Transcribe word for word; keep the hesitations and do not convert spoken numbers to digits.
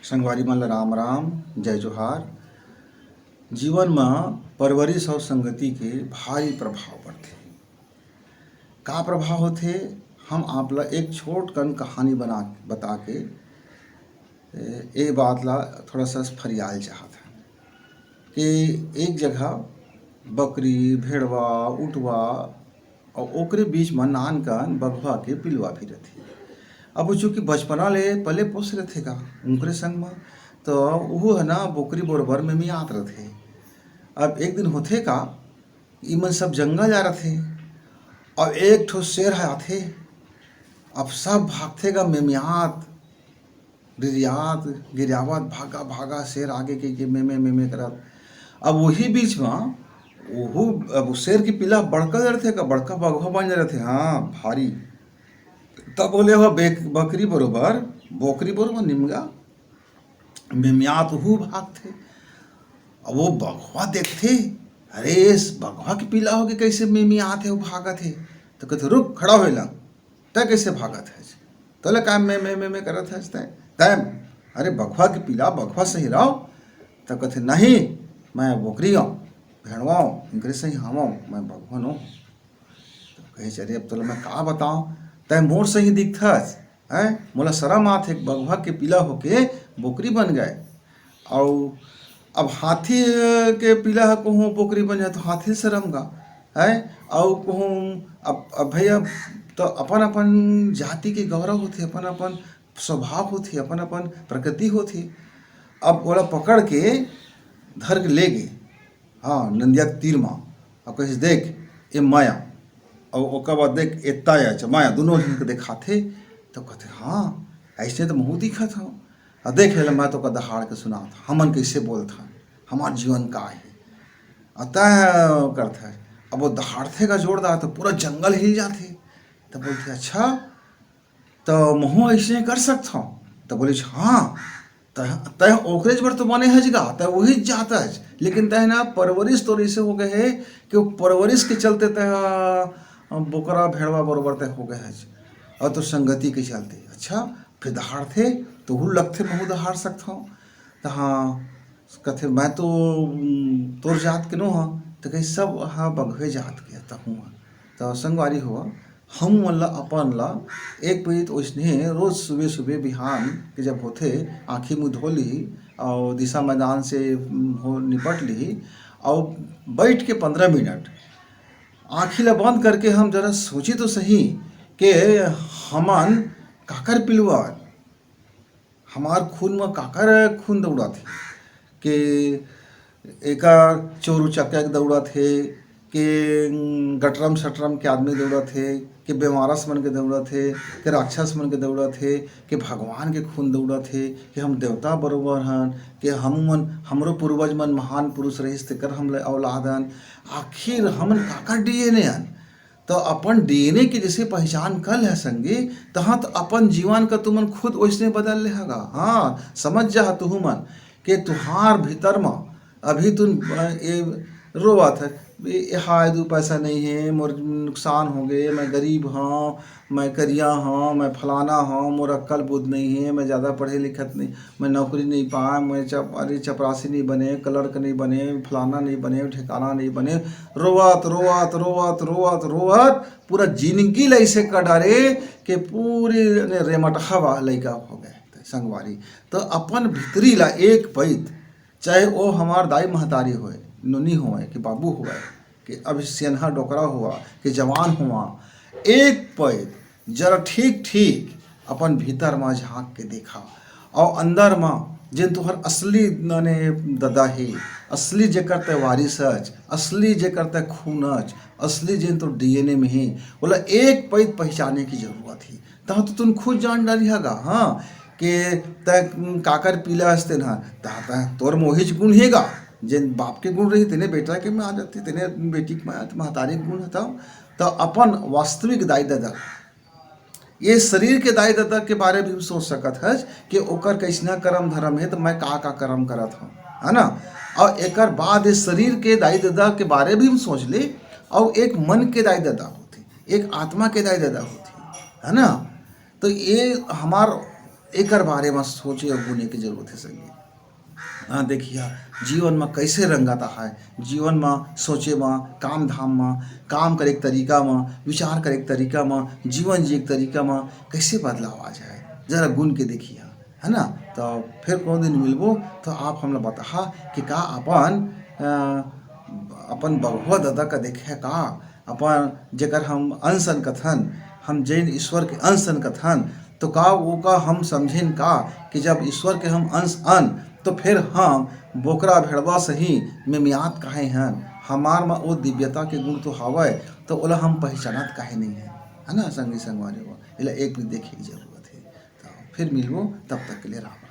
संगवारी मन ल राम राम, जय जोहार। जीवन म परवरिश अउ संगति के भारी प्रभाव पड़थे। का प्रभाव होथे, हम आप ल एक छोट कन कहानी बना, बता के ए, ए बात ला थोड़ा सा फरियाल चाहत हन कि एक जगह बकरी, भेड़वा, उटवा अउ ओकरे बीच म नान कन बघवा के पिलवा भी रथे। अब वो चूंकि बचपना ले पले पोस रथे का उनकरे संग म, तो उहू ह ना बोकरी बरोबर मेमियात रथे। अब एक दिन होथे का, इमन सब जंगल जा रथे, अब एक ठो शेर ह आथे। अब सब भागथे गा मेमियात, रिरियात, गिरियावत, "भागा, भागा, शेर आगे," कहिके मेमे, मेमे करत। अब वही बीच म ओहू, अब शेर के पिला बड़का लड़थे का, बड़का बघवा बन रथे, हाँ, भारी। तब बोले हो बेक-, बकरी बरोबर, बोकरी बरोबर निमगा, मेमियात ओहू भागथे। अब वो बघवा देखथे, "अरे, इस बघवा के पिला होके कैसे मेमियात हे, वो भागत हे?" तो कहथे, "रुक, खड़ा होए ला।" तैं कइसे भागत हस? तोला काय में, में, में, में करत हस तैं? तैं, अरे बघवा के पिला, बघवा सही रहो। त कथे, "नहीं, मैं बोकरी हूँ, भेड़वा हूँ, इनकरे सही हवँ, मैं बघवा नो।" त कहे, "अरे अब तोला मैं का बताओ, तैं मोर सही दिखथस, हैं? मोला शरम आथे, एक बघवा के पिला होके बोकरी बन गए।" अउ अब हाथी के पिला ह कहूँ बोकरी बन जाए तो हाथी शरम गा, हैं? अउ कहूँ अब, अब भैया तो अपन अपन जाति के गौरव होथे, अपन अपन स्वभाव होथे, अपन अपन प्रकृति होथे। अब ओला पकड़ के धर के ले गे, हाँ, नंदिया के तीर म। अब कहिस, "देख, ए माया, अउ ओकर बाद देख, ए ताया, च-, माया, दुनों झन के देखाथे।" तो कहथे, "हाँ, अइसने तो महूँ दिखत हव। आ देख, एला मैं तो का दहाड़ के सुनात, हमन कइसे बोलथन, हमार जीवन का हे।" आ तैं करथे, अब वो दहाड़थे का जोरदार, तो पूरा जंगल हिल जाथे। तो बोलथे, "अच्छा, त महूँ अइसने कर सकथव?" त बोलिस, "हाँ, तैं, तैं ओकरेच बर तो बने हस गा, तैं उहीच जात हस, लेकिन तैं ना परवरिश तोर अइसे हो गए हे कि वो परवरिश के चलते तैं ह, बोकरा भेड़वा बरोबर तैं हो गए हस, अउ तोर संगति के चलते।" अच्छा, फिर दहाड़थे, तोहू लगथे महूँ दहाड़ सकथव। त हाँ, कथे, "मैं तो, उम, तोर जात के नो हँव।" त कहे, "सब ह बघवे जात के तहूँ ह।" त संगवारी हो, हम मन ला, अपन ला एक पइत ओइसने रोज सुबह सुबह बिहान के जब होथे, आँखी मुँह धो लिही अउ दिशा मैदान से, उम, हो निपट लिही अउ बैठ के पंद्रह मिनट आँखी ला बंद करके हम जरा सोची तो सही के हमन काकर पिलवा हमार खून म काकर खून दौड़त हे, के एकर चोर उचक्का के दौड़त हे, के गटरम सटरम के आदमी दौड़त हे, के बेमारस मन के दौड़त हे, के राक्षस मन के दौड़त हे, के भगवान के खून दौड़त हे, के हम देवता बरोबर हन, के हम मन, हमरो पूर्वज मन महान पुरुष रहिस, तेकर हम औलाद हन। आखिर हमन काकर डीएनए हन? त अपन डीएनए के जइसे पहिचान कर ले संगी, तहाँ त अपन जीवन का तुमन खुद ओइसने बदल ले हगा। हाँ, समझ जा तुहू मन के तुहार भीतर म अभी तुन, अ, ए, रोवत है, ए, ए, हाय, दू पैसा नहीं है, मोर नुकसान हो गए, मैं गरीब हूँ, मैं करिया हूँ, मैं फलाना हूँ, मोर अक्कल बुद्ध नहीं है, मैं ज़्यादा पढ़े लिखत नहीं, मैं नौकरी नहीं पाए, मैं चप-, अरे चपरासी नहीं बने, क्लर्क नहीं बने, फलाना नहीं बने, ठिकाना नहीं बने, रोवत, रोवत, रोवत, रोवत, रोवत, पूरा जिंदगी ल अइसे कर डारे के पूरी ने रेमटहा वा लइका हो गए संगवारी। तो अपन भीतरी ला एक पइत, चाहे वो हमार दाई महतारी होए, नोनी होए, कि बाबू होए, कि अभी सियनहा डोकरा हुआ, कि जवान हुआ, एक पइत जरा ठीक ठीक अपन भीतर म झांक के देखा, अउ अंदर म जेन तुहर असली नने ददा हे, असली जेकर तय वारिस अच, असली जेकर तय खून अच, असली जेन तो डीएनए में हे, ओला एक पइत पहिचाने की जरूरत हे। तहाँ तो तुन खुद जान डारी हगा, हाँ, के तय काकर पीला अस तेन ह, तहाँ तय तोर म ओहीच गुण हेगा, जेन बाप के गुण रही, तेने बेटा के म आ जाथे, तेने बेटी के म आ जाथे, महतारी के गुण हताओ। त अपन वास्तविक दाई ददा, ये शरीर के दाई ददा के बारे भी सोच सकत हस कि ओकर कइसना करम धरम हे, त मैं का का करम करत हूँ, है ना? अउ एकर बाद ये शरीर के दाई ददा के बारे भी हम सोच ले, अउ एक मन के दाई ददा होथे, एक आत्मा के दाई ददा होथे, है ना? तो ये हमार एकर बारे म सोचे अउ गुने के जरूरत हे संगी। हाँ, देखिया, जीवन म कइसे रंगत आहाय, जीवन म सोचे म, काम धाम म, काम करे के तरीका म, विचार करे के तरीका म, जीवन जिए के तरीका म कइसे बदलाव आ जाए, जरा गुन के देखिया, है ना? तो फिर कोनो दिन मिलबो तो आप हमला बताहा कि का अपन, अ, अपन बघवा ददा का देखे का, अपन जेकर हम अंश अन कथन, हम जैन ईश्वर के अंश अन कथन, तो का ओका हम समझेन का कि जब ईश्वर के हम अंश अन, तो फिर हम बोकरा भेड़वा सही में मियात काहे हन? हमार म ओ दिव्यता के गुण तो हावय, तो ओला हम पहचानत काहे नहीं है, है ना संगी संगवारी हो? एला एक भी देखे के जरूरत है। तो फिर मिलबो, तब तक के लिए राम।